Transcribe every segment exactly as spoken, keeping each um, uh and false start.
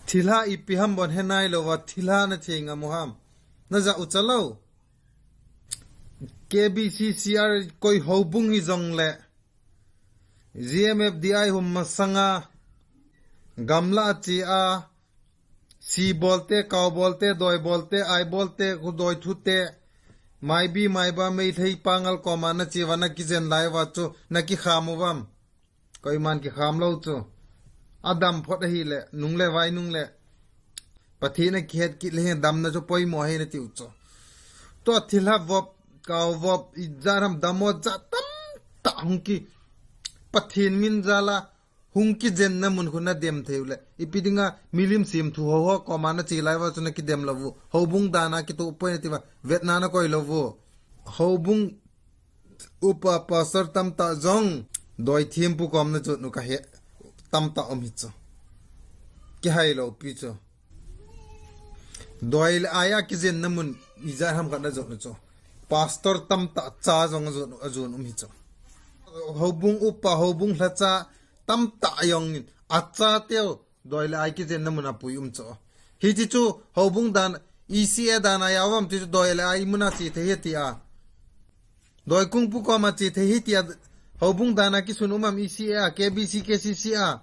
Thilha ipi ham bon he nai lo va, thilha na thei ngam u ham. Na ja u cha lo. K B C C R koi houbung hi jong le. G M F D I hum masanga. Gamla chi a. Si bolte, kau bolte, doi bolte, ai bolte, khu doi thute. Mai bi, mai ba, mei thei pangal koma na chi va na kijen lai va chu, na kikham u vam. Koiman kikham lo chu. Adam phot ahi le, nung le vai nung le. Pathen a kihet kit le hin damna chu poimo ahi na tiu chu. Tua thilha vop, kau vop, i ja ram damo ja tam ta hung ki. Pathen min jala, hung kijenna mun khu na dem thei u le. Ipi dinga, milim sim thu ho ho, koma na chi lai va chu na kidem lo vu. Houbung dana kitu poi na ti va, vetna na koi lo vu. Houbung upa pastor tamtah jong, doi thempu kom na jot nu ka he, tamtah um hi chu. Kihai lo pi chu. Doi le ai a kijenna mun ija ham khat na jot nu chu. Pastor tamtah cha jong a jot, a jot um hi chu. Houbung upa, houbung lhacha tamtah jong in a cha teu. Doi le ai kijenna mun a pui um chu. Hiti chu houbung dan, E C A dan a ya vam ti chu doi le ai mun a chi thei hi ti a. Doi kungpu koma chi thei hi ti a. Houbung dan a kisun um am E C A a, K B C, K C C a.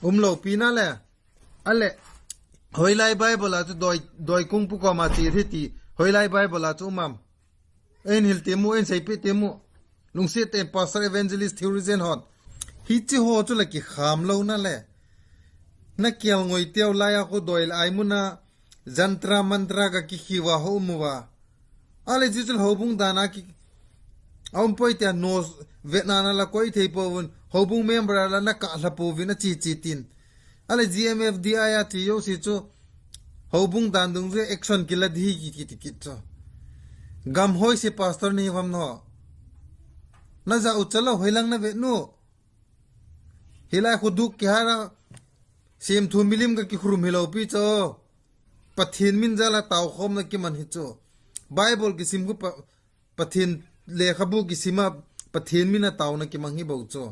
Um lo pi na le. Ale. Hoilai Bible a chu doi, doi kungpu koma chi thei ti. Hoilai Bible a chu um am. Ein hil te mu, ein seipi te mu. Lungsiat ten pastor, evangelist, theologian hon. Hichi ho chu la kikham lo na le. Na kial ngoi teu lai a khu doi le ai mun a. Jantra mantra ka kikhiu va ho mu va. Ale ji chu houbung dan a ki. A um poi te no vetna na la koi thei po vun. Houbung member la na ka hla po vin a chi chi tin. Ale G M F D I a ti yo si chu. Houbung dan dung chu action kila di ki, ki, ki, ki chu. Gam hoi si pastor ni vam no. Na ja u cha lo hoi lang na ve nu. Hilai khu duk ki hara. Sim thu milim ka ki khrum hi lo pi chu. Pathen min jala tau khom na ki man hi chu. Bible ki sim khu pa, Pathen lekhabu ki sim a Pathen min a tau na ki mang hi bo chu.